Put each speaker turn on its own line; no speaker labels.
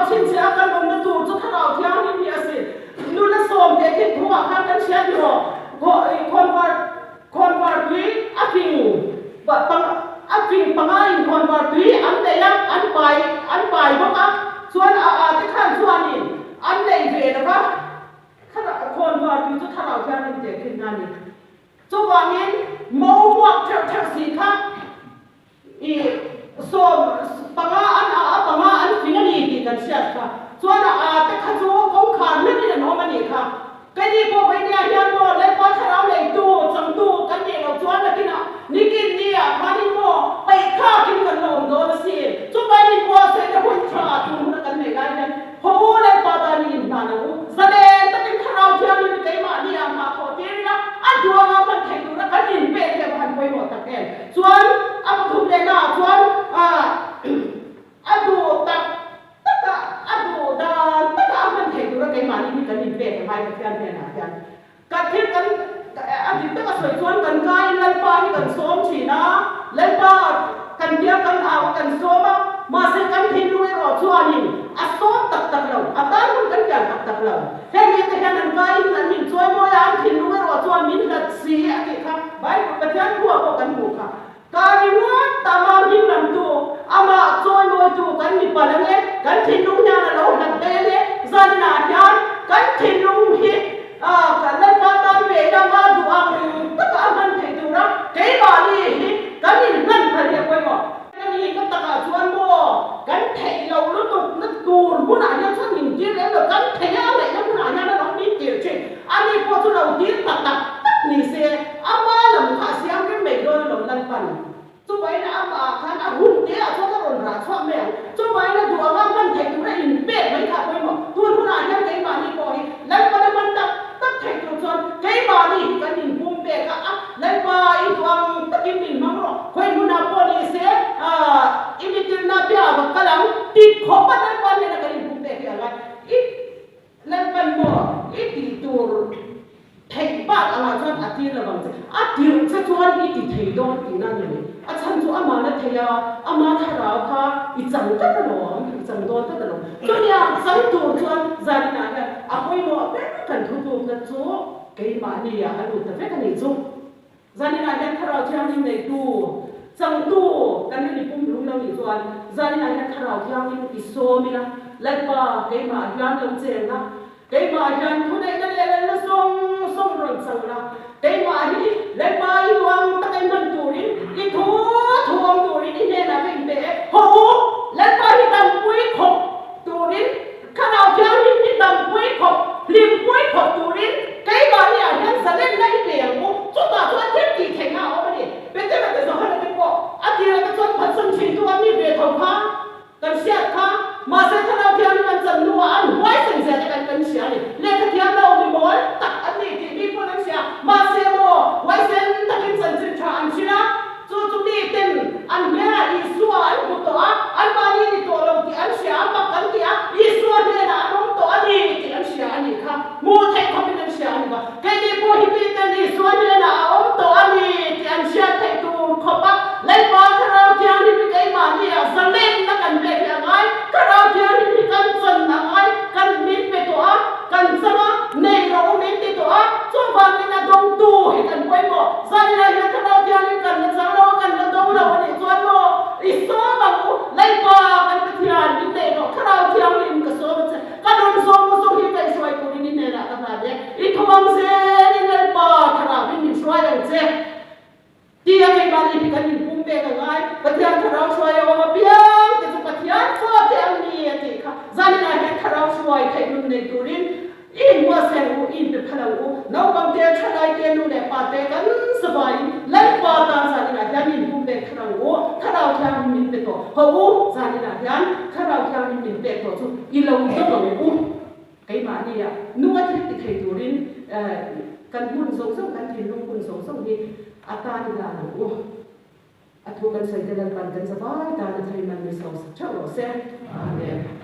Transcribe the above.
chhinchhiah a kan awmna tur chu Thlarau Thianghlim hi a si. Nula sawm teh thin thu ah khan kan hriat ni rawh. Khawnvar khawnvar tui a fing a fing panga in khawnvar tui an nei a, an pai an pai bawk a, chuan a a te khan chuanin an nei ve lo va, khawnvar tui chu Thlarau Thianghlim teh thin a ni. Chuvangin mo hmuak theuh theuh si kha i 15 an a a panga an fing a ni tih kan hriat kha. Chuan a a te kha chu kawngkhar hlemin an awm a nih kha. Keini pawh Vainia hian maw Lalpa thlarau leitu, changtu kan nih loh chuan nakinah nikin ni ah khanin maw paih thlakin kan la awm dawn asin. Chuvain inbuatsaihna hun tha tun huna kan neih lai hian Haw u Lalpa tan i inhlan ang u. Zalen takin Thlarau Thianghlim hi keimahni ah hmah thawh tir ila, a duanga hman theih tura kan inpek hi a va han pawimawh tak em. Chuan a pathum lehna ah chuan a duh tak taka a duh dan taka a hman theih tura keimahni hi kan inpek a ngai Pathian hnenah hian. Ka thil kan a dik taka sawi chuan kan kaiin Lalpa hi kan sawm thin a, Lalpa kan bia kan au a kan sawm a, mahse kan thinlung erawh chuanin a sawm tak tak lo, a tan hun kan pian tak tak lo. Heng mite hian an kaiin an min chawi mawi a, an thinlung erawh chuan min hlat si a tih kha Bible Pathian thuah pawh kan hmuh kha. Ka ringawt tama hming lamtu, amah chawimawitu kan mi palh ang e, kan thinlung hian a lo hlat daih ang e, zaninah hian kan thinlung hi kan Lalpa tan ve lama duh ang taka a hman theih tura keimahni hi kan inhlan phal hi a pawimawh. Ka ni ka takah chuan maw kan theih loh lutuk na tur hmunah hian chuan min tir lem lo, kan theih a ngaihna hmunah hian a lo min tir thin, ani pawh chu lo tir tak tak tak ni se. Ama lam kha a siam reng mai dawn alawm Lalpan. Chuvain amah ah khan a hun te ah chuan a rawn rah chhuak mai ang. Chuvain a duh anga hman theih tura inpek mai kha a pawimawh. Tun hunah hian keimahni pawh hi Lalpan a hman tak tak theih tur chuan keimahni hi kan inpum pek a, a Lalpa i duh ang takin min hmang rawh. Khawi hmunah pawh ni se i mitirna bia va kal ang tih khawpa Lalpa hnena kan inpum pek hi a ngai. I Lalpan maw i tih tur theih bak angah chuan a tir lo vang che. A tirh che chuan i ti thei dawn tihna a ni mai. A chhan chu amah na thei a, ama thlarau kha i chang tlat alawm, i chang dawn tlat alawm. Chumi ang chang tur chuan zaninah hian a pawimawh ber kan thutlukna chu keimahni ah a lut ta vek a nih chu. Zaninah hian Thlarau Thianghlim neitu, changtu kan la ni pumhlum lo nih chuan zaninah hian Thlarau Thianghlim i sawm ila, Lalpa keimah hian lo cheng la, keimah hian thuneihna leh lalna zawng zawng rawn chang la, keimah hi Lalpa i duang taka i hman turin, i thu thu awm turin i hnenah ka inpe e, haw u, Lalpa hi dampui khawp turin Thlarau Thianghlim hi dampui khawp, hlimpui khawp turin keimahni ah hian zalenna i pe ang u. Chutah chuan thil tih theihna a awm a ni. Petera te Johana te pawh a tirah te chuan phatsan thintu an nih ve tho kha kan hriat kha. Mahse Thlarau Thianghlim an chan hnuah an huaisen zia te kan kan hria a ni. Lehkha thiam lo mi mawl tak an nih tih mi pawn an hria. Mahse maw huaisen takin chanchin tha an hrilh a. Chu chu miten an hmelah Isua an hmu tawh a, anmahni ni tawh lo tih an hria a, mak an ti a, Isua hnenah an awm tawh a ni tih an hria a nih kha, hmuh theih khawpin an hria a ni kha. Keini pawh hi miten Isua hnenah a awm tawh a ni tih an hriat theih tur khawp a, Lalpa Thlarau Thianghlim hi keimahni ah zalenna kan pek hi a ngai, Thlarau Thianghlim hi kan chan a ngai, kan min pe tawh a, kan chang a, nei rawh u min ti tawh a, chuvangin a dawngtu hi kan pawimawh. Zanina hian Thlarau Thianghlim kan la chang lo a, kan la dawng lo a nih chuan maw i sawm ang u, Lalpa kan Pathian min neih rawh, Thlarau Thianghlim ka sawm a che, ka rawn sawm u zawng hi ka i hruai turin i hnenah ka hlan e, i thuam zelin Lalpa Thlarau in min hruai ang che. Tia keimahni hi kan inpum pek a ngai, Pathian Thlarau hruai a awm apiang te chu Pathian fate ang ni a tih kha. Zaninah hian Thlarau hruai theih nun nei turin i inbuatsaih ang u, i inpe phal ang u. Naupang te, thalai te, nu leh pa te kan zavaiin Lalpa tan zaninah hian i inpum pek thar ang u. Thlarau Thianghlim min pe tawh ho u, zaninah hian Thlarau Thianghlim min pek tawh chu i lo dawng ang u. Keimahnia nunga thil ti thei turin kan hmun zawng zawng, kan thinlung hmun zawng zawng hi a tan i dan ang u. A thu kan sawi te Lalpan kan zavai tan a thei man mi sawmsak theuh rawh se. Amen.